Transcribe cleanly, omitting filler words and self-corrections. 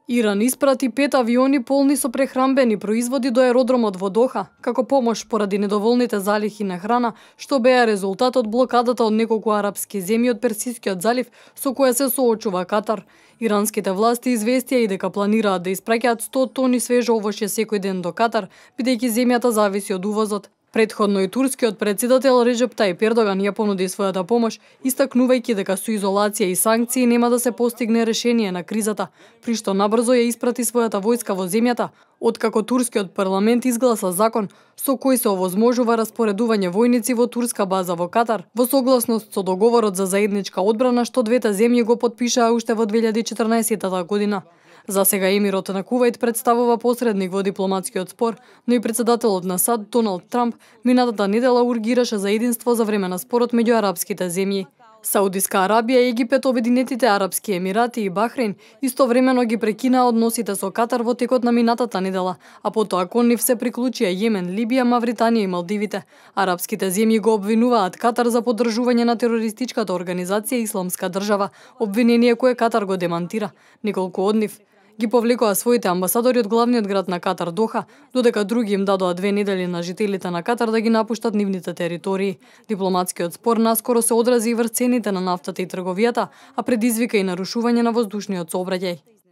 Иран испрати 5 авиони полни со прехранбени производи до аеродромот во Доха, како помош поради недоволните залихи на храна, што беа резултат од блокадата од неколку арапски земји од Персискиот залив со која се соочува Катар. Иранските власти известија и дека планираат да испраќаат 100 тони свежо овошје секој ден до Катар, бидејќи земјата зависи од увозот. Претходно и турскиот председател Реджеп Тајип Ердоган ја понуди својата помош, истакнувајќи дека со изолација и санкции нема да се постигне решение на кризата, при што набрзо ја испрати својата војска во земјата, откако турскиот парламент изгласа закон со кој се овозможува распоредување војници во турска база во Катар, во согласност со договорот за заедничка одбрана што двете земји го потпишаа уште во 2014 година. За сега емирот на Кувајт представува посредник во дипломатскиот спор, но и председателот на САД Доналд Трамп минатата недела ургираше за единство за време на спорот меѓу арапските земји. Саудиска Арабија, Египет, Обединетите арапски емирати и Бахрейн истовремено ги прекинаа односите со Катар во текот на минатата недела, а потоа кон нив се приклучија Јемен, Либија, Мавританија и Малдивите. Арапските земји го обвинуваат Катар за поддржување на терористичката организација Исламска држава, обвинение кое Катар го демантира. Неколку од нив ги повлекоа своите амбасадори од главниот град на Катар Доха, додека други им дадоа 2 недели на жителите на Катар да ги напуштат нивните територии. Дипломатскиот спор наскоро се одрази и врз цените на нафтата и трговијата, а предизвика и нарушување на воздушниот сообраќај.